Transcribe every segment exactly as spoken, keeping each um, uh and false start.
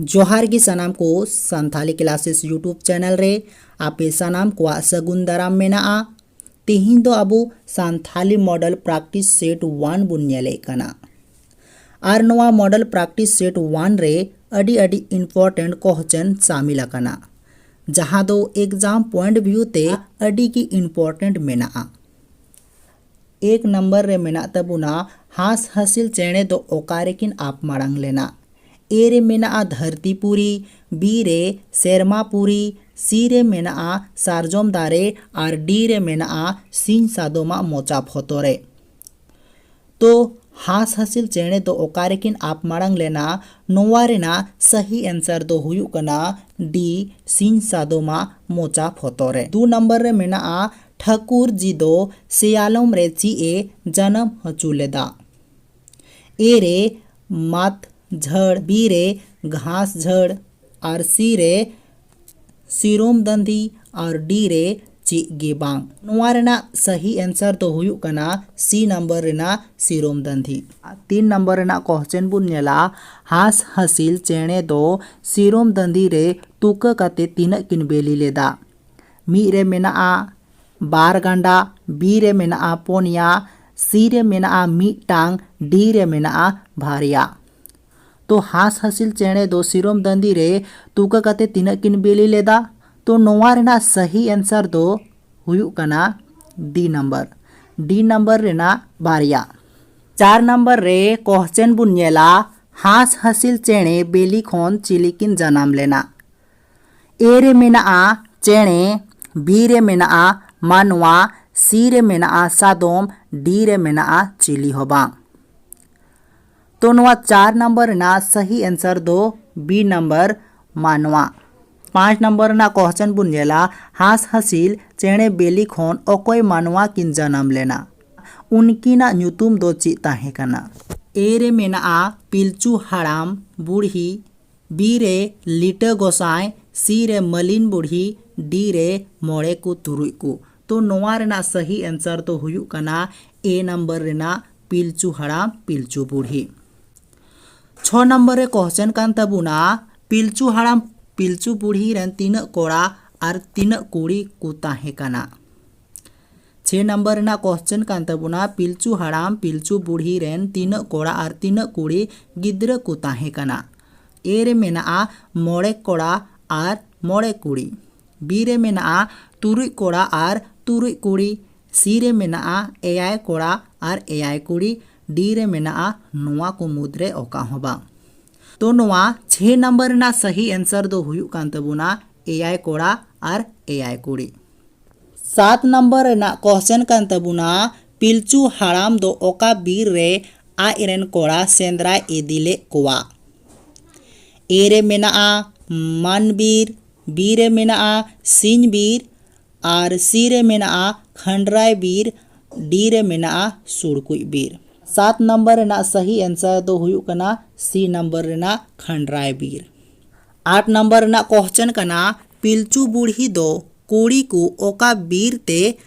ᱡᱚᱦᱟᱨ ᱜᱮ ᱥᱟᱱᱟᱢ ᱠᱚ, ᱥᱟᱱᱛᱷᱟᱞᱤ ᱠᱞᱟᱥᱮᱥ YouTube ᱪᱮᱱᱮᱞ ᱨᱮ ᱟᱯᱮ ᱥᱟᱱᱟᱢ ᱠᱚᱣᱟᱜ ᱥᱟᱹᱜᱩᱱ ᱫᱟᱨᱟᱢ ᱢᱮᱱᱟᱜᱼᱟ᱾ ᱛᱮᱦᱮᱧ ᱫᱚ ᱟᱵᱚ ᱥᱟᱱᱛᱷᱟᱞᱤ ᱢᱚᱰᱮᱞ ᱯᱨᱮᱠᱴᱤᱥ ᱥᱮᱴ ᱚᱣᱟᱱ ᱵᱚᱱ ᱧᱮᱞᱮᱫ ᱠᱟᱱᱟ᱾ ᱟᱨ ᱱᱚᱣᱟ ᱢᱚᱰᱮᱞ ᱯᱨᱮᱠᱴᱤᱥ ᱥᱮᱴ ᱚᱣᱟᱱ ᱨᱮ ᱟᱹᱰᱤ ᱟᱹᱰᱤ ᱤᱢᱯᱚᱨᱴᱮᱱᱴ ᱠᱚᱥᱪᱮᱱ ᱥᱟᱢᱤᱞ ᱟᱠᱟᱱᱟ, ᱡᱟᱦᱟᱸ ᱫᱚ ᱮᱠᱡᱟᱢ ᱯᱚᱭᱮᱱᱴ ᱵᱷᱤᱭᱩ ᱛᱮ ᱟᱹᱰᱤ ᱜᱮ ᱤᱢᱯᱚᱨᱴᱮᱱᱴ ᱢᱮᱱᱟᱜᱼᱟ᱾ ᱮᱠ ᱱᱟᱢᱵᱟᱨ ᱨᱮ ᱢᱮᱱᱟᱜ ᱛᱟᱵᱚᱱᱟ, ᱦᱟᱸᱥ ᱦᱟᱸᱥᱤᱞ ᱪᱮᱬᱮ ᱫᱚ ᱚᱠᱟ ᱨᱮᱠᱤᱱ ᱟᱯ ᱢᱟᱲᱟᱝ ᱞᱮᱱᱟ? ᱮ ᱨᱮ ᱢᱮᱱᱟᱜᱼᱟ ᱫᱷᱟᱹᱨᱛᱤᱯᱩᱨᱤ, ᱵᱤ ᱨᱮ ᱥᱮᱨᱢᱟᱯᱩᱨᱤ, ᱥᱤ ᱨᱮ ᱢᱮᱱᱟᱜᱼᱟ ᱥᱟᱨᱡᱚᱢ ᱫᱟᱨᱮ ᱟᱨ ᱰᱤ ᱨᱮ ᱢᱮᱱᱟᱜᱼᱟ ᱥᱤᱧ ᱥᱟᱫᱚᱢᱟᱜ ᱢᱚᱪᱟ ᱯᱷᱚᱛᱚ ᱨᱮ᱾ ᱛᱚ ᱦᱟᱸᱥ ᱦᱟᱸᱥᱤᱞ ᱪᱮᱬᱮ ᱫᱚ ᱚᱠᱟ ᱨᱮᱠᱤᱱ ᱟᱯ ᱢᱟᱲᱟᱝ ᱞᱮᱱᱟ? ᱱᱚᱣᱟ ᱨᱮᱱᱟᱜ ᱥᱟᱹᱦᱤ ᱮᱱᱥᱟᱨ ᱫᱚ ᱦᱩᱭᱩᱜ ᱠᱟᱱᱟ ᱰᱤ, ᱥᱤᱧ ᱥᱟᱫᱚᱢᱟᱜ ᱢᱚᱪᱟ ᱯᱷᱚᱛᱚ ᱨᱮ᱾ ᱫᱩ ᱱᱟᱢᱵᱟᱨ ᱨᱮ ᱢᱮᱱᱟᱜᱼᱟ, ᱴᱷᱟᱹᱠᱩᱨ ᱡᱤ ᱫᱚ ᱥᱮᱭᱟᱞᱚᱢ ᱨᱮ ᱪᱮᱫ ᱮ ᱡᱟᱱᱟᱢ ᱦᱚᱪᱚ ᱞᱮᱫᱟ? ᱮ ᱨᱮ ᱢᱟᱛ ᱡᱷᱟᱹᱲ, ᱵᱤ ᱨᱮ ᱜᱷᱟᱥ ᱡᱷᱟᱹᱲ ᱟᱨ ᱥᱤ ᱨᱮ ᱥᱤᱨᱚᱢ ᱫᱟᱸᱫᱷᱤ ᱟᱨ ᱰᱤ ᱨᱮ ᱪᱮᱫ ᱜᱮ ᱵᱟᱝ᱾ ᱱᱚᱣᱟ ᱨᱮᱱᱟᱜ ᱥᱟᱹᱦᱤ ᱮᱱᱥᱟᱨ ᱫᱚ ᱦᱩᱭᱩᱜ ᱠᱟᱱᱟ ᱥᱤ ᱱᱟᱢᱵᱟᱨ ᱨᱮᱱᱟᱜ ᱥᱤᱨᱚᱢ ᱫᱟᱸᱫᱷᱤ᱾ ᱛᱤᱱ ᱱᱟᱢᱵᱟᱨ ᱨᱮᱱᱟᱜ ᱠᱚᱥᱪᱮᱱ ᱵᱚᱱ ᱧᱮᱞᱟ, ᱦᱟᱸᱥ ᱦᱟᱸᱥᱤᱞ ᱪᱮᱬᱮ ᱫᱚ ᱥᱤᱨᱚᱢ ᱫᱟᱸᱫᱷᱤ ᱨᱮ ᱛᱩᱠᱟᱹ ᱠᱟᱛᱮ ᱛᱤᱱᱟᱹᱜ ᱠᱤᱱ ᱵᱤᱞᱤ ᱞᱮᱫᱟ? ᱢᱤᱫ ᱨᱮ ᱢᱮᱱᱟᱜᱼᱟ ᱵᱟᱨ ᱜᱟᱱᱰᱟ, ᱵᱤ ᱨᱮ ᱢᱮᱱᱟᱜᱼᱟ ᱯᱚᱱᱭᱟ, ᱥᱤ ᱨᱮ ᱢᱮᱱᱟᱜᱼᱟ ᱢᱤᱫᱴᱟᱝ, ᱰᱤ ᱨᱮ ᱢᱮᱱᱟᱜᱼᱟ ᱵᱟᱨᱭᱟ᱾ ᱛᱚ ᱦᱟᱸᱥ ᱦᱟᱸᱥᱤᱞ ᱪᱮᱬᱮ ᱫᱚ ᱥᱤᱨᱚᱢ ᱫᱟᱸᱫᱷᱤ ᱨᱮ ᱛᱩᱠᱟᱹ ᱠᱟᱛᱮ ᱛᱤᱱᱟᱹᱜ ᱠᱤᱱ ᱵᱤᱞᱤ ᱞᱮᱫᱟ? ᱛᱚ ᱱᱚᱣᱟ ᱨᱮᱱᱟᱜ ᱥᱟᱹᱦᱤ ᱮᱱᱥᱟᱨ ᱫᱚ ᱦᱩᱭᱩᱜ ᱠᱟᱱᱟ ᱰᱤ ᱱᱟᱢᱵᱟᱨ᱾ ᱰᱤ ᱱᱟᱢᱵᱟᱨ ᱨᱮᱱᱟᱜ ᱵᱟᱨᱭᱟ᱾ ᱪᱟᱨ ᱱᱟᱢᱵᱟᱨ ᱨᱮ ᱠᱚᱥᱪᱮᱱ ᱵᱚᱱ ᱧᱮᱞᱟ, ᱦᱟᱸᱥ ᱦᱟᱸᱥᱤᱞ ᱪᱮᱬᱮ ᱵᱤᱞᱤ ᱠᱷᱚᱱ ᱪᱤᱞᱤ ᱠᱤᱱ ᱡᱟᱱᱟᱢ ᱞᱮᱱᱟ? ᱮ ᱨᱮ ᱢᱮᱱᱟᱜᱼᱟ ᱪᱮᱬᱮ, ᱵᱤ ᱨᱮ ᱢᱮᱱᱟᱜᱼᱟ ᱢᱟᱱᱣᱟ, ᱥᱤ ᱨᱮ ᱢᱮᱱᱟᱜᱼᱟ ᱥᱟᱫᱚᱢ, ᱰᱤ ᱨᱮ ᱢᱮᱱᱟᱜᱼᱟ ᱪᱤᱞᱤ ᱦᱚᱸ ᱵᱟᱝ᱾ ᱛᱚ ᱱᱚᱣᱟ ᱪᱟᱨ ᱱᱟᱢᱵᱟᱨ ᱨᱮᱱᱟᱜ ᱥᱟᱹᱦᱤ ᱮᱱᱥᱟᱨ ᱫᱚ ᱵᱤ ᱱᱟᱢᱵᱟᱨ, ᱢᱟᱱᱣᱟ᱾ ᱯᱟᱸᱪ ᱱᱟᱢᱵᱟᱨ ᱨᱮᱱᱟᱜ ᱠᱚᱥᱪᱮᱱ ᱵᱚᱱ ᱧᱮᱞᱟ, ᱦᱟᱸᱥ ᱦᱟᱸᱥᱤᱞ ᱪᱮᱬᱮ ᱵᱤᱞᱤ ᱠᱷᱚᱱ ᱚᱠᱚᱭ ᱢᱟᱱᱣᱟ ᱠᱤᱱ ᱡᱟᱱᱟᱢ ᱞᱮᱱᱟ? ᱩᱱᱠᱤᱱᱟᱜ ᱧᱩᱛᱩᱢ ᱫᱚ ᱪᱮᱫ ᱛᱟᱦᱮᱸ ᱠᱟᱱᱟ? ᱮ ᱨᱮ ᱢᱮᱱᱟᱜᱼᱟ ᱯᱤᱞᱪᱩ ᱦᱟᱲᱟᱢ ᱵᱩᱲᱦᱤ, ᱵᱤ ᱨᱮ ᱞᱤᱴᱟᱹ ᱜᱚᱸᱥᱟᱭ, ᱥᱤ ᱨᱮ ᱢᱟᱹᱞᱤᱱ ᱵᱩᱲᱦᱤ, ᱰᱤ ᱨᱮ ᱢᱚᱬᱮ ᱠᱚ ᱛᱩᱨᱩᱭ ᱠᱚ᱾ ᱛᱚ ᱱᱚᱣᱟ ᱨᱮᱱᱟᱜ ᱥᱟᱹᱦᱤ ᱮᱱᱥᱟᱨ ᱫᱚ ᱦᱩᱭᱩᱜ ᱠᱟᱱᱟ ᱮ ᱱᱟᱢᱵᱟᱨ ᱨᱮᱱᱟᱜ ᱯᱤᱞᱪᱩ ᱦᱟᱲᱟᱢ ᱯᱤᱞᱪᱩ ᱵᱩᱲᱦᱤ᱾ ᱪᱷᱚ ᱱᱟᱢᱵᱟᱨ ᱨᱮ ᱠᱚᱥᱪᱮᱱ ᱠᱟᱱ ᱛᱟᱵᱚᱱᱟ, ᱯᱤᱞᱪᱩ ᱦᱟᱲᱟᱢ ᱯᱤᱞᱪᱩ ᱵᱩᱲᱦᱤ ᱨᱮᱱ ᱛᱤᱱᱟᱹᱜ ᱠᱚᱲᱟ ᱟᱨ ᱛᱤᱱᱟᱹᱜ ᱠᱩᱲᱤ ᱠᱚ ᱛᱟᱦᱮᱸ ᱠᱟᱱᱟ? ᱪᱷᱮ ᱱᱟᱢᱵᱟᱨ ᱨᱮᱱᱟᱜ ᱠᱚᱥᱪᱮᱱ ᱠᱟᱱ ᱛᱟᱵᱚᱱᱟ, ᱯᱤᱞᱪᱩ ᱦᱟᱲᱟᱢ ᱯᱤᱞᱪᱩ ᱵᱩᱲᱦᱤ ᱨᱮᱱ ᱛᱤᱱᱟᱹᱜ ᱠᱚᱲᱟ ᱟᱨ ᱛᱤᱱᱟᱹᱜ ᱠᱩᱲᱤ ᱜᱤᱫᱽᱨᱟᱹ ᱠᱚ ᱛᱟᱦᱮᱸ ᱠᱟᱱᱟ? ᱮ ᱨᱮ ᱢᱮᱱᱟᱜᱼᱟ ᱢᱚᱬᱮ ᱠᱚᱲᱟ ᱟᱨ ᱢᱚᱬᱮ ᱠᱩᱲᱤ᱾ ᱵᱤ ᱨᱮ ᱢᱮᱱᱟᱜᱼᱟ ᱛᱩᱨᱩᱭ ᱠᱚᱲᱟ ᱟᱨ ᱛᱩᱨᱩᱭ ᱠᱩᱲᱤ᱾ ᱥᱤ ᱨᱮ ᱢᱮᱱᱟᱜᱼᱟ ᱮᱭᱟᱭ ᱠᱚᱲᱟ ᱟᱨ ᱮᱭᱟᱭ ᱠᱩᱲᱤ᱾ ᱰᱤ ᱨᱮ ᱢᱮᱱᱟᱜᱼᱟ ᱱᱚᱣᱟ ᱠᱚ ᱢᱩᱫᱽᱨᱮ ᱚᱠᱟ ᱦᱚᱸ ᱵᱟᱝ᱾ ᱛᱚ ᱱᱚᱣᱟ ᱪᱷᱮ ᱱᱟᱢᱵᱟᱨ ᱨᱮᱱᱟᱜ ᱥᱟᱹᱦᱤ ᱮᱱᱥᱟᱨ ᱫᱚ ᱦᱩᱭᱩᱜ ᱠᱟᱱ ᱛᱟᱵᱚᱱᱟ ᱮᱭᱟᱭ ᱠᱚᱲᱟ ᱟᱨ ᱮᱭᱟᱭ ᱠᱩᱲᱤ᱾ ᱥᱟᱛ ᱱᱟᱢᱵᱟᱨ ᱨᱮᱱᱟᱜ ᱠᱚᱥᱪᱮᱱ ᱠᱟᱱ ᱛᱟᱵᱚᱱᱟ, ᱯᱤᱞᱪᱩ ᱦᱟᱲᱟᱢ ᱫᱚ ᱚᱠᱟ ᱵᱤᱨ ᱨᱮ ᱟᱡ ᱨᱮᱱ ᱠᱚᱲᱟ ᱥᱮᱸᱫᱽᱨᱟᱭ ᱤᱫᱤ ᱞᱮᱫ ᱠᱚᱣᱟ? ᱮ ᱨᱮ ᱢᱮᱱᱟᱜᱼᱟ ᱢᱟᱱ ᱵᱤᱨ, ᱵᱤ ᱨᱮ ᱢᱮᱱᱟᱜᱼᱟ ᱥᱤᱧ ᱵᱤᱨ, ᱟᱨ ᱥᱤ ᱨᱮ ᱢᱮᱱᱟᱜᱼᱟ ᱠᱷᱟᱸᱰᱨᱟᱭ ᱵᱤᱨ, ᱰᱤ ᱨᱮ ᱢᱮᱱᱟᱜᱼᱟ ᱥᱩᱲᱠᱩᱡ ᱵᱤᱨ᱾ ᱥᱟᱛ ᱱᱟᱢᱵᱟᱨ ᱨᱮᱱᱟᱜ ᱥᱟᱹᱦᱤ ᱮᱱᱥᱟᱨ ᱫᱚ ᱦᱩᱭᱩᱜ ᱠᱟᱱᱟ ᱥᱤ ᱱᱟᱢᱵᱟᱨ ᱨᱮᱱᱟᱜ ᱠᱷᱟᱸᱰᱨᱟᱭ ᱵᱤᱨ᱾ ᱟᱴ ᱱᱟᱢᱵᱟᱨ ᱨᱮᱱᱟᱜ ᱠᱚᱥᱪᱮᱱ ᱠᱟᱱᱟ, ᱯᱤᱞᱪᱩ ᱵᱩᱲᱦᱤ ᱫᱚ ᱠᱩᱲᱤ ᱠᱚ ᱚᱠᱟ ᱵᱤᱨ ᱛᱮ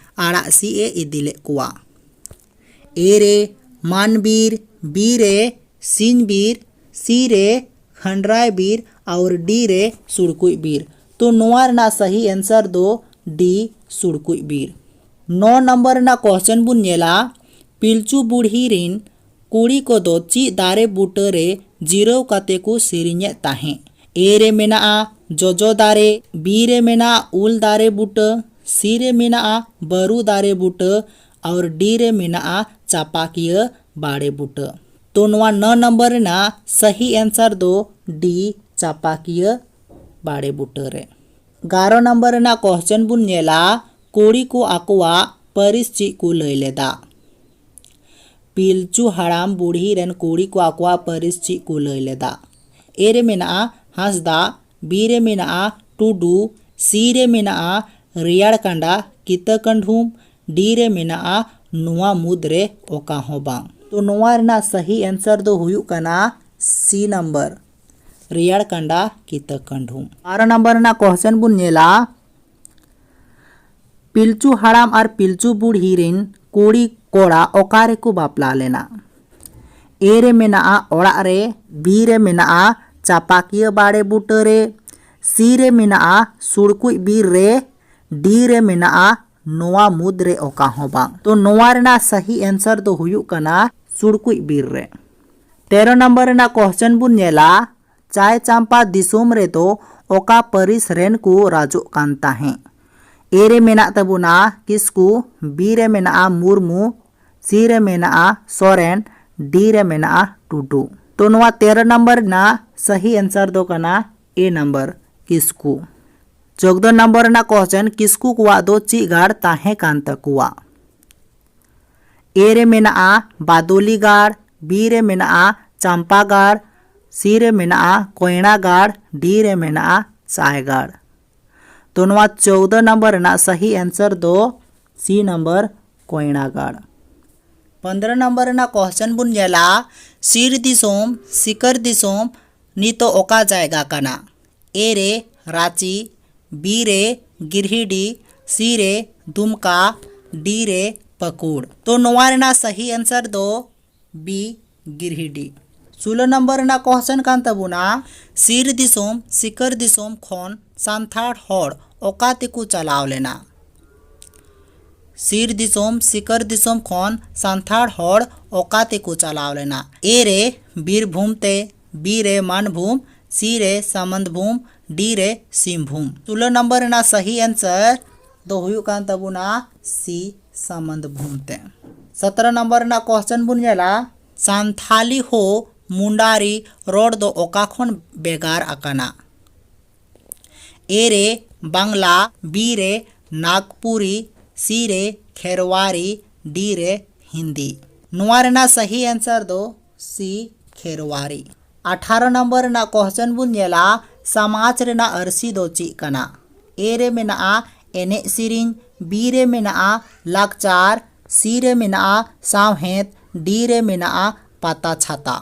ᱟᱲᱟᱜ ᱥᱤᱫ ᱮ ᱤᱫᱤ ᱞᱮᱫ ᱠᱚᱣᱟ? ᱮ ᱨᱮ ᱢᱟᱱ ᱵᱤᱨ, ᱵᱤ ᱨᱮ ᱥᱤᱧ ᱵᱤᱨ, ᱥᱤ ᱨᱮ ᱠᱷᱟᱸᱰᱨᱟᱭ ᱵᱤᱨ ᱟᱨ ᱰᱤ ᱨᱮ ᱥᱩᱲᱠᱩᱡ ᱵᱤᱨ᱾ ᱛᱚ ᱱᱚᱣᱟ ᱨᱮᱱᱟᱜ ᱥᱟᱹᱦᱤ ᱮᱱᱥᱟᱨ ᱫᱚ ᱰᱤ ᱥᱩᱲᱠᱩᱡ ᱵᱤᱨ᱾ ᱱᱚ ᱱᱟᱢᱵᱟᱨ ᱨᱮᱱᱟᱜ ᱠᱚᱥᱪᱮᱱ ᱵᱚᱱ ᱧᱮᱞᱟ, ᱯᱤᱞᱪᱩ ᱵᱩᱲᱦᱤ ᱨᱤᱱ ᱠᱩᱲᱤ ᱠᱚᱫᱚ ᱪᱮᱫ ᱫᱟᱨᱮ ᱵᱩᱴᱟᱹ ᱨᱮ ᱡᱤᱨᱟᱹᱣ ᱠᱟᱛᱮ ᱠᱚ ᱥᱮᱨᱮᱧᱮᱫ ᱛᱟᱦᱮᱸᱫ? ᱮ ᱨᱮ ᱢᱮᱱᱟᱜᱼᱟ ᱡᱚᱡᱚ ᱫᱟᱨᱮ, ᱵᱤ ᱨᱮ ᱢᱮᱱᱟᱜᱼᱟ ᱩᱞ ᱫᱟᱨᱮ ᱵᱩᱴᱟᱹ, ᱥᱤ ᱨᱮ ᱢᱮᱱᱟᱜᱼᱟ ᱵᱟᱹᱨᱩ ᱫᱟᱨᱮ ᱵᱩᱴᱟᱹ, ᱟᱨ ᱰᱤ ᱨᱮ ᱢᱮᱱᱟᱜᱼᱟ ᱪᱟᱯᱟᱠᱤᱭᱟᱹ ᱵᱟᱲᱮ ᱵᱩᱴᱟᱹ᱾ ᱛᱚ ᱱᱚᱣᱟ ᱱᱚ ᱱᱟᱢᱵᱟᱨ ᱨᱮᱱᱟᱜ ᱥᱟᱹᱦᱤ ᱮᱱᱥᱟᱨ ᱫᱚ ᱰᱤ ᱪᱟᱯᱟᱠᱤᱭᱟᱹ ᱵᱟᱲᱮ ᱵᱩᱴᱟᱹ ᱨᱮ᱾ ᱜᱟᱨᱚ ᱱᱟᱢᱵᱟᱨ ᱨᱮᱱᱟᱜ ᱠᱚᱥᱪᱮᱱ ᱵᱚᱱ ᱧᱮᱞᱟ, ᱠᱩᱲᱤ ᱠᱚ ᱟᱠᱚᱣᱟᱜ ᱯᱟᱹᱨᱤᱥ ᱪᱮᱫ ᱠᱚ ᱞᱟᱹᱭ ᱞᱮᱫᱟ? ᱯᱤᱞᱪᱩ ᱦᱟᱲᱟᱢ ᱵᱩᱲᱦᱤ ᱨᱮᱱ ᱠᱩᱲᱤ ᱠᱚ ᱟᱠᱚᱣᱟᱜ ᱯᱟᱹᱨᱤᱥ ᱪᱮᱫ ᱠᱚ ᱞᱟᱹᱭ ᱞᱮᱫᱟ? ᱮ ᱨᱮ ᱢᱮᱱᱟᱜᱼᱟ ᱦᱟᱸᱥᱫᱟ, ᱵᱤ ᱨᱮ ᱢᱮᱱᱟᱜᱼᱟ ᱴᱩᱰᱩ, ᱥᱤ ᱨᱮ ᱢᱮᱱᱟᱜᱼᱟ ᱨᱮᱭᱟᱲ ᱠᱟᱸᱰᱟ ᱠᱤᱛᱟᱹ ᱠᱟᱹᱰᱷᱩᱢ, ᱰᱤ ᱨᱮ ᱢᱮᱱᱟᱜᱼᱟ ᱱᱚᱣᱟ ᱢᱩᱫᱽ ᱨᱮ ᱚᱠᱟ ᱦᱚᱸ ᱵᱟᱝ᱾ ᱛᱚ ᱱᱚᱣᱟ ᱨᱮᱱᱟᱜ ᱥᱟᱹᱦᱤ ᱮᱱᱥᱟᱨ ᱫᱚ ᱦᱩᱭᱩᱜ ᱠᱟᱱᱟ ᱥᱤ ᱱᱟᱢᱵᱟᱨ, ᱨᱮᱭᱟᱲ ᱠᱟᱸᱰᱟ ᱠᱤᱛᱟᱹ ᱠᱟᱹᱰᱷᱩᱢ᱾ ᱵᱟᱨᱚ ᱱᱟᱢᱵᱟᱨ ᱨᱮᱱᱟᱜ ᱠᱚᱥᱪᱮᱱ ᱵᱚᱱ ᱧᱮᱞᱟ, ᱯᱤᱞᱪᱩ ᱦᱟᱲᱟᱢ ᱟᱨ ᱯᱤᱞᱪᱩ ᱵᱩᱲᱦᱤ ᱨᱤᱱ ᱠᱩᱲᱤ ᱠᱚᱲᱟ ᱚᱠᱟ ᱨᱮᱠᱚ ᱵᱟᱯᱞᱟ ᱞᱮᱱᱟ? ᱮ ᱨᱮ ᱢᱮᱱᱟᱜᱼᱟ ᱚᱲᱟᱜ ᱨᱮ, ᱵᱤ ᱨᱮ ᱢᱮᱱᱟᱜᱼᱟ ᱪᱟᱯᱟᱠᱤᱭᱟᱹ ᱵᱟᱲᱮ ᱵᱩᱴᱟᱹ ᱨᱮ, ᱥᱤ ᱨᱮ ᱢᱮᱱᱟᱜᱼᱟ ᱥᱩᱲᱠᱩᱡ ᱵᱤᱨ ᱨᱮ, ᱰᱤ ᱨᱮ ᱢᱮᱱᱟᱜᱼᱟ ᱱᱚᱣᱟ ᱢᱩᱫᱽ ᱨᱮ ᱚᱠᱟ ᱦᱚᱸ ᱵᱟᱝ᱾ ᱛᱚ ᱱᱚᱣᱟ ᱨᱮᱱᱟᱜ ᱥᱟᱹᱦᱤ ᱮᱱᱥᱟᱨ ᱫᱚ ᱦᱩᱭᱩᱜ ᱠᱟᱱᱟ ᱥᱩᱲᱠᱩᱡ ᱵᱤᱨ ᱨᱮ᱾ ᱛᱮᱨᱚ ᱱᱚᱢᱵᱚᱨ ᱨᱮᱱᱟᱜ ᱠᱚᱥᱪᱮᱱ ᱵᱚᱱ ᱧᱮᱞᱟ, ᱪᱟᱭ ᱪᱟᱢᱯᱟ ᱫᱤᱥᱚᱢ ᱨᱮᱫᱚ ᱚᱠᱟ ᱯᱟᱹᱨᱤᱥ ᱨᱮᱱ ᱠᱚ ᱨᱟᱡᱚᱜ ᱠᱟᱱ ᱛᱟᱦᱮᱸᱫ? ᱮ ᱨᱮ ᱢᱮᱱᱟᱜ ᱛᱟᱵᱚᱱᱟ ᱠᱤᱥᱠᱩ, ᱵᱤ ᱨᱮ ᱢᱮᱱᱟᱜᱼᱟ ᱢᱩᱨᱢᱩ, ᱥᱤ ᱨᱮ ᱢᱮᱱᱟᱜᱼᱟ ᱥᱚᱨᱮᱱ, ᱰᱤ ᱨᱮ ᱢᱮᱱᱟᱜᱼᱟ ᱴᱩᱰᱩ᱾ ᱛᱚ ᱱᱚᱣᱟ ᱛᱮᱨᱚ ᱱᱚᱢᱵᱚᱨ ᱨᱮᱱᱟᱜ ᱥᱟᱹᱦᱤ ᱮᱱᱥᱟᱨ ᱫᱚ ᱠᱟᱱᱟ ᱮ ᱱᱟᱢᱵᱟᱨ, ᱠᱤᱥᱠᱩ᱾ ᱪᱳᱫᱽᱫᱚ ᱱᱚᱢᱵᱚᱨ ᱨᱮᱱᱟᱜ ᱠᱚᱥᱪᱮᱱ, ᱠᱤᱥᱠᱩ ᱠᱚᱣᱟᱜ ᱫᱚ ᱪᱮᱫ ᱜᱟᱲ ᱛᱟᱦᱮᱸ ᱠᱟᱱ ᱛᱟᱠᱚᱣᱟ? ᱮ ᱨᱮ ᱢᱮᱱᱟᱜᱼᱟ ᱵᱟᱫᱚᱞᱤ ᱜᱟᱲ, ᱵᱤ ᱨᱮ ᱢᱮᱱᱟᱜᱼᱟ ᱪᱟᱢᱯᱟ ᱜᱟᱲ, ᱥᱤ ᱨᱮ ᱢᱮᱱᱟᱜᱼᱟ ᱠᱚᱭᱲᱟ ᱜᱟᱲ, ᱰᱤ ᱨᱮ ᱢᱮᱱᱟᱜᱼᱟ ᱪᱟᱭ ᱜᱟᱲ᱾ ᱛᱚ ᱱᱚᱣᱟ ᱪᱳᱫᱽᱫᱚ ᱱᱚᱢᱵᱚᱨ ᱨᱮᱱᱟᱜ ᱥᱟᱹᱦᱤ ᱮᱱᱥᱟᱨ ᱫᱚ ᱥᱤ ᱱᱚᱢᱵᱚᱨ, ᱠᱚᱭᱲᱟ ᱜᱟᱲ᱾ ᱯᱚᱱᱫᱽᱨᱚ ᱱᱚᱢᱵᱚᱨ ᱨᱮᱱᱟᱜ ᱠᱚᱥᱪᱮᱱ ᱵᱚᱱ ᱧᱮᱞᱟ, ᱥᱤᱨ ᱫᱤᱥᱚᱢ, ᱥᱤᱠᱟᱹᱨ ᱫᱤᱥᱚᱢ ᱱᱤᱛᱚᱜ ᱚᱠᱟ ᱡᱟᱭᱜᱟ ᱠᱟᱱᱟ? ᱮ ᱨᱮ ᱨᱟᱸᱪᱤ, ᱵᱤ ᱨᱮ ᱜᱤᱨᱦᱤᱰᱤ, ᱥᱤ ᱨᱮ ᱫᱩᱢᱠᱟ, ᱰᱤ ᱨᱮ ᱯᱟᱹᱠᱩᱲ᱾ ᱛᱚ ᱱᱚᱣᱟ ᱨᱮᱱᱟᱜ ᱥᱟᱹᱦᱤ ᱮᱱᱥᱟᱨ ᱫᱚ ᱵᱤ, ᱜᱤᱨᱦᱤᱰᱤ᱾ ᱥᱳᱞᱳ ᱱᱚᱢᱵᱚᱨ ᱨᱮᱱᱟᱜ ᱠᱚᱥᱪᱮᱱ ᱠᱟᱱ ᱛᱟᱵᱚᱱᱟ, ᱥᱤᱨ ᱫᱤᱥᱚᱢ, ᱥᱤᱠᱟᱹᱨ ᱫᱤᱥᱚᱢ ᱠᱷᱚᱱ ᱥᱟᱱᱛᱟᱲ ᱦᱚᱲ ᱚᱠᱟ ᱛᱮᱠᱚ ᱪᱟᱞᱟᱣ ᱞᱮᱱᱟ? ᱥᱤᱨ ᱫᱤᱥᱚᱢ, ᱥᱤᱠᱟᱹᱨ ᱫᱤᱥᱚᱢ ᱠᱷᱚᱱ ᱥᱟᱱᱛᱟᱲ ᱦᱚᱲ ᱚᱠᱟ ᱛᱮᱠᱚ ᱪᱟᱞᱟᱣ ᱞᱮᱱᱟ? ᱮ ᱨᱮ ᱵᱤᱨᱵᱷᱩᱢ ᱛᱮ, ᱵᱤ ᱨᱮ ᱢᱟᱱᱵᱷᱩᱢ, ᱥᱤ ᱨᱮ ᱥᱟᱢᱟᱱᱫᱵᱷᱩᱢ, ᱰᱤ ᱨᱮ ᱥᱤᱝᱵᱷᱩᱢ᱾ ᱥᱳᱞᱳ ᱱᱚᱢᱵᱚᱨ ᱨᱮᱱᱟᱜ ᱥᱟᱹᱦᱤ ᱮᱱᱥᱟᱨ ᱫᱚ ᱦᱩᱭᱩᱜ ᱠᱟᱱ ᱛᱟᱵᱚᱱᱟ ᱥᱤ, ᱥᱟᱢᱟᱱᱫᱵᱷᱩᱢ ᱛᱮ᱾ ᱥᱚᱛᱨᱚ ᱱᱚᱢᱵᱚᱨ ᱨᱮᱱᱟᱜ ᱠᱚᱥᱪᱮᱱ ᱵᱚᱱ ᱧᱮᱞᱟ, ᱥᱟᱱᱛᱷᱟᱞᱤ ᱦᱳ ᱢᱩᱱᱰᱟᱨᱤ ᱨᱚᱲ ᱫᱚ ᱚᱠᱟ ᱠᱷᱚᱱ ᱵᱷᱮᱜᱟᱨ ᱟᱠᱟᱱᱟ? ᱮ ᱨᱮ ᱵᱟᱝᱞᱟ, ᱵᱤ ᱨᱮ ᱱᱟᱜᱽᱯᱩᱨᱤ, ᱥᱤ ᱨᱮ ᱠᱷᱮᱨᱣᱟᱨᱤ, ᱰᱤ ᱨᱮ ᱦᱤᱱᱫᱤ᱾ ᱱᱚᱣᱟ ᱨᱮᱱᱟᱜ ᱥᱟᱹᱦᱤ ᱮᱱᱥᱟᱨ ᱫᱚ ᱥᱤ, ᱠᱷᱮᱨᱣᱟᱨᱤ᱾ ᱟᱴᱷᱟᱨᱚ ᱱᱚᱢᱵᱚᱨ ᱨᱮᱱᱟᱜ ᱠᱚᱥᱪᱮᱱ ᱵᱚᱱ ᱧᱮᱞᱟ, ᱥᱚᱢᱟᱡᱽ ᱨᱮᱱᱟᱜ ᱟᱹᱨᱥᱤ ᱫᱚ ᱪᱮᱫ ᱠᱟᱱᱟ? ᱮ ᱨᱮ ᱢᱮᱱᱟᱜᱼᱟ ᱮᱱᱮᱡ ᱥᱮᱨᱮᱧ, ᱵᱤ ᱨᱮ ᱢᱮᱱᱟᱜᱼᱟ ᱞᱟᱠᱪᱟᱨ, ᱥᱤ ᱨᱮ ᱢᱮᱱᱟᱜᱼᱟ ᱥᱟᱶᱦᱮᱫ, ᱰᱤ ᱨᱮ ᱢᱮᱱᱟᱜᱼᱟ ᱯᱟᱛᱟ ᱪᱷᱟᱛᱟ᱾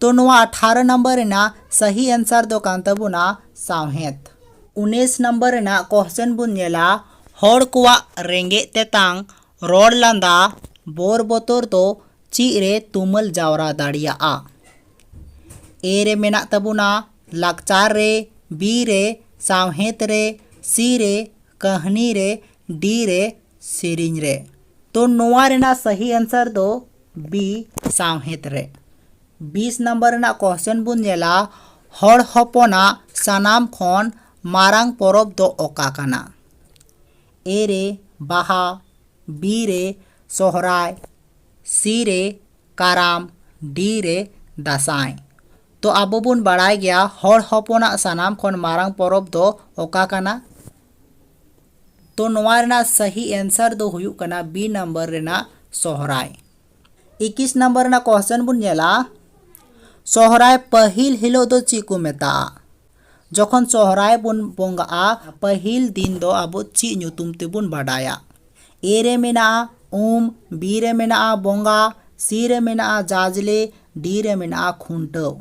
ᱛᱚ ᱱᱚᱣᱟ ᱟᱴᱷᱟᱨᱚ ᱱᱚᱢᱵᱚᱨ ᱨᱮᱱᱟᱜ ᱥᱟᱹᱦᱤ ᱮᱱᱥᱟᱨ ᱫᱚ ᱠᱟᱱ ᱛᱟᱵᱚᱱᱟ ᱥᱟᱶᱦᱮᱫ᱾ ᱩᱱᱤᱥ ᱱᱚᱢᱵᱚᱨ ᱨᱮᱱᱟᱜ ᱠᱚᱥᱪᱮᱱ ᱵᱚᱱ ᱧᱮᱞᱟ, ᱦᱚᱲ ᱠᱚᱣᱟᱜ ᱨᱮᱸᱜᱮᱡ ᱛᱮᱛᱟᱝ, ᱨᱚᱲ ᱞᱟᱸᱫᱟ, ᱵᱚᱨ ᱵᱚᱛᱚᱨ ᱫᱚ ᱪᱮᱫ ᱨᱮ ᱛᱩᱢᱟᱹᱞ ᱡᱟᱣᱨᱟ ᱫᱟᱲᱮᱭᱟᱜᱼᱟ? A ᱨᱮ ᱢᱮᱱᱟᱜ ᱛᱟᱵᱚᱱᱟ ᱞᱟᱠᱪᱟᱨ ᱨᱮ, B ᱨᱮ ᱥᱟᱶᱦᱮᱫ ᱨᱮ, C ᱨᱮ ᱠᱟᱹᱦᱱᱤ ᱨᱮ, D ᱨᱮ ᱥᱮᱨᱮᱧ ᱨᱮ᱾ ᱛᱚ ᱱᱚᱣᱟ ᱨᱮᱱᱟᱜ ᱥᱟᱹᱦᱤ answer ᱫᱚ B ᱥᱟᱶᱦᱮᱫ ᱨᱮ᱾ ᱵᱤᱥ ᱱᱟᱢᱵᱟᱨ ᱨᱮᱱᱟᱜ question ᱵᱚᱱ ᱧᱮᱞᱟ, ᱦᱚᱲ ᱦᱚᱯᱚᱱᱟᱜ ᱥᱟᱱᱟᱢ ᱠᱷᱚᱱ ᱢᱟᱨᱟᱝ ᱯᱚᱨᱚᱵᱽ ᱫᱚ ᱚᱠᱟ ᱠᱟᱱᱟ? A ᱨᱮ ᱵᱟᱦᱟ, B ᱨᱮ ᱥᱚᱦᱨᱟᱭ, C ᱨᱮ ᱠᱟᱨᱟᱢ, D ᱨᱮ ᱫᱟᱸᱥᱟᱭ᱾ ᱛᱚ ᱟᱵᱚ ᱵᱚᱱ ᱵᱟᱲᱟᱭ ᱜᱮᱭᱟ ᱦᱚᱲ ᱦᱚᱯᱚᱱᱟᱜ ᱥᱟᱱᱟᱢ ᱠᱷᱚᱱ ᱢᱟᱨᱟᱝ ᱯᱚᱨᱚᱵᱽ ᱫᱚ ᱚᱠᱟ ᱠᱟᱱᱟ? ᱛᱚ ᱱᱚᱣᱟ ᱨᱮᱱᱟᱜ ᱥᱟᱹᱦᱤ answer ᱫᱚ ᱦᱩᱭᱩᱜ ᱠᱟᱱᱟ B ᱱᱟᱢᱵᱟᱨ ᱨᱮᱱᱟᱜ ᱥᱚᱦᱨᱟᱭ᱾ ᱤᱠᱤᱥ ᱱᱟᱢᱵᱟᱨ ᱨᱮᱱᱟᱜ question ᱵᱚᱱ ᱧᱮᱞᱟ, ᱥᱚᱦᱨᱟᱭ ᱯᱟᱹᱦᱤᱞ ᱦᱤᱞᱳᱜ ᱫᱚ ᱪᱮᱫ ᱠᱚ ᱢᱮᱛᱟᱜᱼᱟ? ᱡᱚᱠᱷᱚᱱ ᱥᱚᱦᱨᱟᱭ ᱵᱚᱱ ᱵᱚᱸᱜᱟᱜᱼᱟ, ᱯᱟᱹᱦᱤᱞ ᱫᱤᱱ ᱫᱚ ᱟᱵᱚ ᱪᱮᱫ ᱧᱩᱛᱩᱢ ᱛᱮᱵᱚᱱ ᱵᱟᱰᱟᱭᱟ? A ᱨᱮ ᱢᱮᱱᱟᱜᱼᱟ ᱩᱢ, B ᱨᱮ ᱢᱮᱱᱟᱜᱼᱟ ᱵᱚᱸᱜᱟ, C ᱨᱮ ᱢᱮᱱᱟᱜᱼᱟ ᱡᱟᱡᱽᱞᱮ, D ᱨᱮ ᱢᱮᱱᱟᱜᱼᱟ ᱠᱷᱩᱱᱴᱟᱹᱣ᱾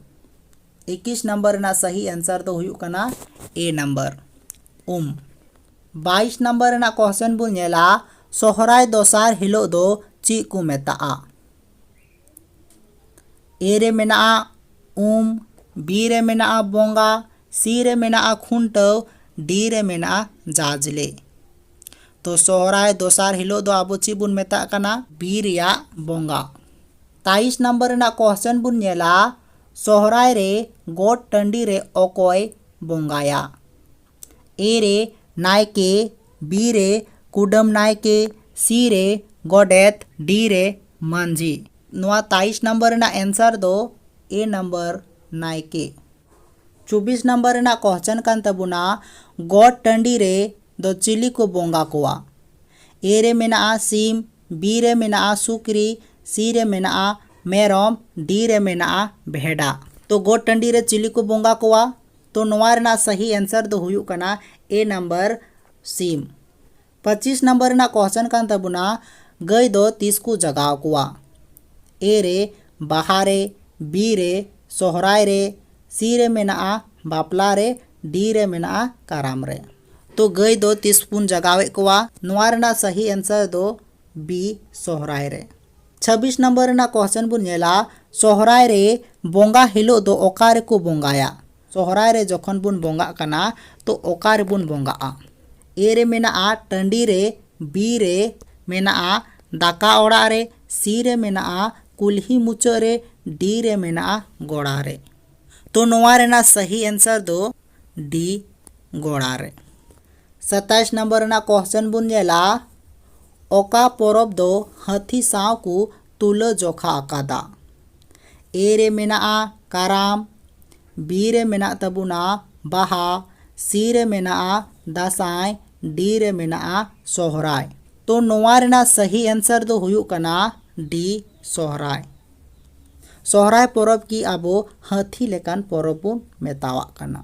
ᱤᱠᱤᱥ ᱱᱟᱢᱵᱟᱨ ᱨᱮᱱᱟᱜ ᱥᱟᱹᱦᱤ answer ᱫᱚ ᱦᱩᱭᱩᱜ ᱠᱟᱱᱟ A ᱱᱟᱢᱵᱟᱨ, ᱩᱢ᱾ ᱵᱟᱭᱤᱥ ᱱᱟᱢᱵᱟᱨ ᱨᱮᱱᱟᱜ question ᱵᱚᱱ ᱧᱮᱞᱟ, ᱥᱚᱦᱨᱟᱭ ᱫᱚᱥᱟᱨ ᱦᱤᱞᱳᱜ ᱫᱚ ᱪᱮᱫ ᱠᱚ ᱢᱮᱛᱟᱜᱼᱟ? A ᱨᱮ ᱢᱮᱱᱟᱜᱼᱟ ᱩᱢ, B ᱨᱮ ᱢᱮᱱᱟᱜᱼᱟ ᱵᱚᱸᱜᱟ, C ᱨᱮ ᱢᱮᱱᱟᱜᱼᱟ ᱠᱷᱩᱱᱴᱟᱹᱣ, D ᱨᱮ ᱢᱮᱱᱟᱜᱼᱟ ᱡᱟᱡᱽᱞᱮ᱾ ᱛᱚ ᱥᱚᱦᱨᱟᱭ ᱫᱚᱥᱟᱨ ᱦᱤᱞᱳᱜ ᱫᱚ ᱟᱵᱚ ᱪᱮᱫ ᱵᱚᱱ ᱢᱮᱛᱟᱜ ᱠᱟᱱᱟ? B ᱨᱮᱭᱟᱜ ᱵᱚᱸᱜᱟ᱾ ᱛᱟᱭᱤᱥ ᱱᱟᱢᱵᱟᱨ ᱨᱮᱱᱟᱜ question ᱵᱚᱱ ᱧᱮᱞᱟ, ᱥᱚᱦᱨᱟᱭ ᱨᱮ ᱜᱚᱴ ᱴᱟᱺᱰᱤ ᱨᱮ ᱚᱠᱚᱭ ᱵᱚᱸᱜᱟᱭᱟ? A ᱨᱮ ᱱᱟᱭᱠᱮ, B ᱨᱮ ᱠᱩᱰᱟᱹᱢ ᱱᱟᱭᱠᱮ, C ᱨᱮ ᱜᱚᱰᱮᱛ, D ᱨᱮ ᱢᱟᱹᱡᱷᱤ᱾ ᱱᱚᱣᱟ ᱛᱟᱭᱤᱥ ᱱᱟᱢᱵᱟᱨ ᱨᱮᱱᱟᱜ answer ᱫᱚ A ᱱᱟᱢᱵᱟᱨ, ᱱᱟᱭᱠᱮ᱾ ᱪᱚᱵᱵᱤᱥ ᱱᱟᱢᱵᱟᱨ ᱨᱮᱱᱟᱜ question ᱠᱟᱱ ᱛᱟᱵᱚᱱᱟ, ᱜᱚᱴ ᱴᱟᱺᱰᱤ ᱨᱮ ᱫᱚ ᱪᱤᱞᱤ ᱠᱚ ᱵᱚᱸᱜᱟ ᱠᱚᱣᱟ? A ᱨᱮ ᱢᱮᱱᱟᱜᱼᱟ ᱥᱤᱢ, B ᱨᱮ ᱢᱮᱱᱟᱜᱼᱟ ᱥᱩᱠᱨᱤ, C ᱨᱮ ᱢᱮᱱᱟᱜᱼᱟ ᱢᱮᱨᱚᱢ, D ᱨᱮ ᱢᱮᱱᱟᱜᱼᱟ ᱵᱷᱮᱰᱟ᱾ ᱛᱚ ᱜᱚᱴ ᱴᱟᱺᱰᱤ ᱨᱮ ᱪᱤᱞᱤ ᱠᱚ ᱵᱚᱸᱜᱟ ᱠᱚᱣᱟ? ᱛᱚ ᱱᱚᱣᱟ ᱨᱮᱱᱟᱜ ᱥᱟᱹᱦᱤ answer ᱫᱚ ᱦᱩᱭᱩᱜ ᱠᱟᱱᱟ A ᱱᱟᱢᱵᱟᱨ, ᱥᱤᱢ᱾ ᱯᱚᱸᱪᱤᱥ ᱱᱟᱢᱵᱟᱨ ᱨᱮᱱᱟᱜ question ᱠᱟᱱ ᱛᱟᱵᱚᱱᱟ, ᱜᱟᱹᱭ ᱫᱚ ᱛᱤᱥ ᱠᱚ ᱡᱟᱜᱟᱣ ᱠᱚᱣᱟ? A ᱨᱮ ᱵᱟᱦᱟ ᱨᱮ, B ᱨᱮ ᱥᱚᱦᱨᱟᱭ ᱨᱮ, C ᱨᱮ ᱢᱮᱱᱟᱜᱼᱟ ᱵᱟᱯᱞᱟ ᱨᱮ, D ᱨᱮ ᱢᱮᱱᱟᱜᱼᱟ ᱠᱟᱨᱟᱢ ᱨᱮ᱾ ᱛᱚ ᱜᱟᱹᱭ ᱫᱚ ᱛᱤᱥ ᱵᱚᱱ ᱡᱟᱜᱟᱣᱮᱫ ᱠᱚᱣᱟ? ᱱᱚᱣᱟ ᱨᱮᱱᱟᱜ ᱥᱟᱹᱦᱤ answer ᱫᱚ B ᱥᱚᱦᱨᱟᱭ ᱨᱮ᱾ ᱪᱷᱟᱵᱵᱤᱥ ᱱᱟᱢᱵᱟᱨ ᱨᱮᱱᱟᱜ question ᱵᱚᱱ ᱧᱮᱞᱟ, ᱥᱚᱦᱨᱟᱭ ᱨᱮ ᱵᱚᱸᱜᱟ ᱦᱤᱞᱳᱜ ᱫᱚ ᱚᱠᱟ ᱨᱮᱠᱚ ᱵᱚᱸᱜᱟᱭᱟ? ᱥᱚᱦᱨᱟᱭ ᱨᱮ ᱡᱚᱠᱷᱚᱱ ᱵᱚᱱ ᱵᱚᱸᱜᱟᱜ ᱠᱟᱱᱟ, ᱛᱚ ᱚᱠᱟ ᱨᱮᱵᱚᱱ ᱵᱚᱸᱜᱟᱜᱼᱟ? ᱮ ᱨᱮ ᱢᱮᱱᱟᱜᱼᱟ ᱴᱟᱺᱰᱤ ᱨᱮ, ᱵᱤ ᱨᱮ ᱢᱮᱱᱟᱜᱼᱟ ᱫᱟᱠᱟ ᱚᱲᱟᱜ ᱨᱮ, ᱥᱤ ᱨᱮ ᱢᱮᱱᱟᱜᱼᱟ ᱠᱩᱞᱦᱤ ᱢᱩᱪᱟᱹᱫ ᱨᱮ, ᱰᱤ ᱨᱮ ᱢᱮᱱᱟᱜᱼᱟ ᱜᱚᱲᱟ ᱨᱮ᱾ ᱛᱚ ᱱᱚᱣᱟ ᱨᱮᱱᱟᱜ ᱥᱟᱹᱦᱤ answer ᱫᱚ ᱰᱤ, ᱜᱚᱲᱟ ᱨᱮ᱾ ᱥᱟᱛᱟᱭᱤᱥ ᱱᱚᱢᱵᱚᱨ ᱨᱮᱱᱟᱜ question ᱵᱚᱱ ᱧᱮᱞᱟ, ᱚᱠᱟ ᱯᱚᱨᱚᱵᱽ ᱫᱚ ᱦᱟᱹᱛᱤ ᱥᱟᱶ ᱠᱚ ᱛᱩᱞᱟᱹ ᱡᱚᱠᱷᱟ ᱟᱠᱟᱫᱟ? ᱮ ᱨᱮ ᱢᱮᱱᱟᱜᱼᱟ ᱠᱟᱨᱟᱢ, ᱵᱤ ᱨᱮ ᱢᱮᱱᱟᱜ ᱛᱟᱵᱚᱱᱟ ᱵᱟᱦᱟ, ᱥᱤ ᱨᱮ ᱢᱮᱱᱟᱜᱼᱟ ᱫᱟᱸᱥᱟᱭ, ᱰᱤ ᱨᱮ ᱢᱮᱱᱟᱜᱼᱟ ᱥᱚᱦᱨᱟᱭ᱾ ᱛᱚ ᱱᱚᱣᱟ ᱨᱮᱱᱟᱜ ᱥᱟᱹᱦᱤ answer ᱫᱚ ᱦᱩᱭᱩᱜ ᱠᱟᱱᱟ ᱰᱤ, ᱥᱚᱦᱨᱟᱭ᱾ ᱥᱚᱦᱨᱟᱭ ᱯᱚᱨᱚᱵᱽ ᱜᱮ ᱟᱵᱚ ᱦᱟᱹᱛᱤ ᱞᱮᱠᱟᱱ ᱯᱚᱨᱚᱵᱽ ᱵᱚᱱ ᱢᱮᱛᱟᱣᱟᱜ ᱠᱟᱱᱟ᱾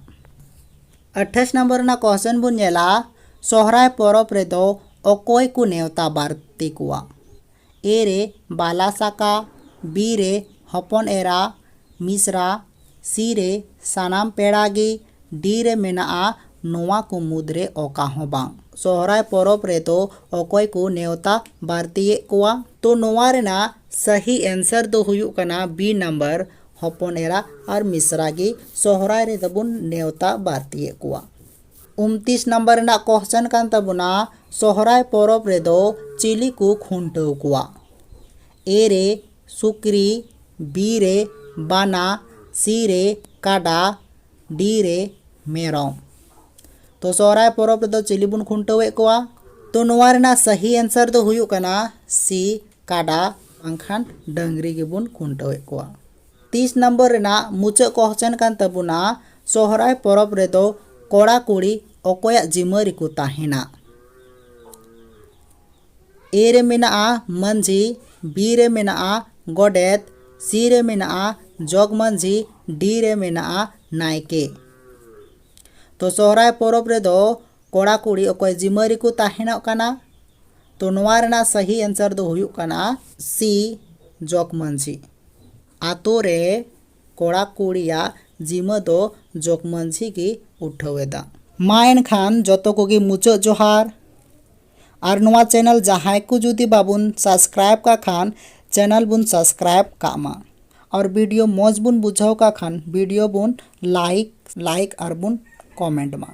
ᱟᱴᱷᱟᱥ ᱱᱚᱢᱵᱚᱨ ᱨᱮᱱᱟᱜ question ᱵᱚᱱ ᱧᱮᱞᱟ, ᱥᱚᱦᱨᱟᱭ ᱯᱚᱨᱚᱵᱽ ᱨᱮᱫᱚ ᱚᱠᱚᱭ ᱠᱚ ᱱᱮᱣᱛᱟ ᱵᱟᱨᱛᱤ ᱠᱚᱣᱟ? ᱮ ᱨᱮ ᱵᱟᱞᱟ ᱥᱟᱠᱟ, ᱵᱤ ᱨᱮ ᱦᱚᱯᱚᱱ ᱮᱨᱟ, ᱢᱤᱥᱨᱟ, ᱥᱤ ᱨᱮ ᱥᱟᱱᱟᱢ ᱯᱮᱲᱟ ᱜᱮ, ᱰᱤ ᱨᱮ ᱢᱮᱱᱟᱜᱼᱟ ᱱᱚᱣᱟ ᱠᱚ ᱢᱩᱫᱽᱨᱮ ᱚᱠᱟ ᱦᱚᱸ ᱵᱟᱝ᱾ ᱥᱚᱦᱨᱟᱭ ᱯᱚᱨᱚᱵᱽ ᱨᱮᱫᱚ ᱚᱠᱚᱭ ᱠᱚ ᱱᱮᱣᱛᱟ ᱵᱟᱨᱛᱤᱭᱮᱫ ᱠᱚᱣᱟ? ᱛᱚ ᱱᱚᱣᱟ ᱨᱮᱱᱟᱜ ᱥᱟᱹᱦᱤ answer ᱫᱚ ᱦᱩᱭᱩᱜ ᱠᱟᱱᱟ ᱵᱤ ᱱᱟᱢᱵᱟᱨ, ᱦᱚᱯᱚᱱ ᱮᱨᱟ ᱟᱨ ᱢᱤᱥᱨᱟ ᱜᱮ ᱥᱚᱦᱨᱟᱭ ᱨᱮᱫᱚ ᱵᱚᱱ ᱱᱮᱣᱛᱟ ᱵᱟᱨᱛᱤᱭᱮᱫ ᱠᱚᱣᱟ᱾ ᱩᱱᱛᱤᱥ ᱱᱟᱢᱵᱟᱨ ᱨᱮᱱᱟᱜ question ᱠᱟᱱ ᱛᱟᱵᱚᱱᱟ, ᱥᱚᱦᱨᱟᱭ ᱯᱚᱨᱚᱵᱽ ᱨᱮᱫᱚ ᱪᱤᱞᱤ ᱠᱚ ᱠᱷᱩᱱᱴᱟᱹᱣ ᱠᱚᱣᱟ? ᱮ ᱨᱮ ᱥᱩᱠᱨᱤ, ᱵᱤ ᱨᱮ ᱵᱟᱱᱟ, ᱥᱤ ᱨᱮ ᱠᱟᱰᱟ, ᱰᱤ ᱨᱮ ᱢᱮᱨᱚᱢ᱾ ᱛᱚ ᱥᱚᱦᱨᱟᱭ ᱯᱚᱨᱚᱵᱽ ᱨᱮᱫᱚ ᱪᱤᱞᱤ ᱵᱚᱱ ᱠᱷᱩᱱᱴᱟᱹᱣᱮᱫ ᱠᱚᱣᱟ? ᱛᱚ ᱱᱚᱣᱟ ᱨᱮᱱᱟᱜ ᱥᱟᱹᱦᱤ answer ᱫᱚ ᱦᱩᱭᱩᱜ ᱠᱟᱱᱟ ᱥᱤ, ᱠᱟᱰᱟ ᱵᱟᱝᱠᱷᱟᱱ ᱰᱟᱹᱝᱨᱤ ᱜᱮᱵᱚᱱ ᱠᱷᱩᱱᱴᱟᱹᱣᱮᱫ ᱠᱚᱣᱟ᱾ ᱛᱤᱥ ᱱᱚᱢᱵᱚᱨ ᱨᱮᱱᱟᱜ ᱢᱩᱪᱟᱹᱫ question ᱠᱟᱱ ᱛᱟᱵᱚᱱᱟ, ᱥᱚᱦᱨᱟᱭ ᱯᱚᱨᱚᱵᱽ ᱨᱮᱫᱚ ᱠᱚᱲᱟ ᱠᱩᱲᱤ ᱚᱠᱚᱭᱟᱜ ᱡᱤᱢᱟᱹ ᱨᱮᱠᱚ ᱛᱟᱦᱮᱱᱟ? ᱮ ᱨᱮ ᱢᱮᱱᱟᱜᱼᱟ ᱢᱟᱹᱡᱷᱤ, ᱵᱤ ᱨᱮ ᱢᱮᱱᱟᱜᱼᱟ ᱜᱚᱰᱮᱛ, ᱥᱤ ᱨᱮ ᱢᱮᱱᱟᱜᱼᱟ ᱡᱚᱜᱽ ᱢᱟᱹᱡᱷᱤ, ᱰᱤ ᱨᱮ ᱢᱮᱱᱟᱜᱼᱟ ᱱᱟᱭᱠᱮ᱾ ᱛᱚ ᱥᱚᱦᱨᱟᱭ ᱯᱚᱨᱚᱵᱽ ᱨᱮᱫᱚ ᱠᱚᱲᱟ ᱠᱩᱲᱤ ᱚᱠᱚᱭ ᱡᱤᱢᱟᱹ ᱨᱮᱠᱚ ᱛᱟᱦᱮᱱᱚᱜ ᱠᱟᱱᱟ? ᱛᱚ ᱱᱚᱣᱟ ᱨᱮᱱᱟᱜ ᱥᱟᱹᱦᱤ answer ᱫᱚ ᱦᱩᱭᱩᱜ ᱠᱟᱱᱟ ᱥᱤ, ᱡᱚᱜᱽ ᱢᱟᱹᱡᱷᱤ᱾ ᱟᱛᱳ ᱨᱮ ᱠᱚᱲᱟ ᱠᱩᱲᱤᱭᱟᱜ ᱡᱤᱢᱟᱹ ᱫᱚ ᱡᱚᱜᱽ ᱢᱟᱹᱡᱷᱤ ᱜᱮ ᱩᱴᱷᱟᱹᱣ ᱮᱫᱟ᱾ ᱢᱟ ᱮᱱᱠᱷᱟᱱ ᱡᱚᱛᱚ ᱠᱚᱜᱮ ᱢᱩᱪᱟᱹᱫ ᱡᱚᱦᱟᱨ᱾ ᱟᱨ ᱱᱚᱣᱟ channel ᱡᱟᱦᱟᱸᱭ ᱠᱚ ᱡᱩᱫᱤ ᱵᱟᱵᱚᱱ subscribe ᱠᱟᱜ ᱠᱷᱟᱱ channel ᱵᱚᱱ subscribe ᱠᱟᱜ ᱢᱟ᱾ ᱟᱨ video ᱢᱚᱡᱽ ᱵᱚᱱ ᱵᱩᱡᱷᱟᱹᱣ ᱠᱟᱜ ᱠᱷᱟᱱ video ᱵᱚᱱ like, like ᱟᱨ ᱵᱚᱱ comment ᱢᱟ᱾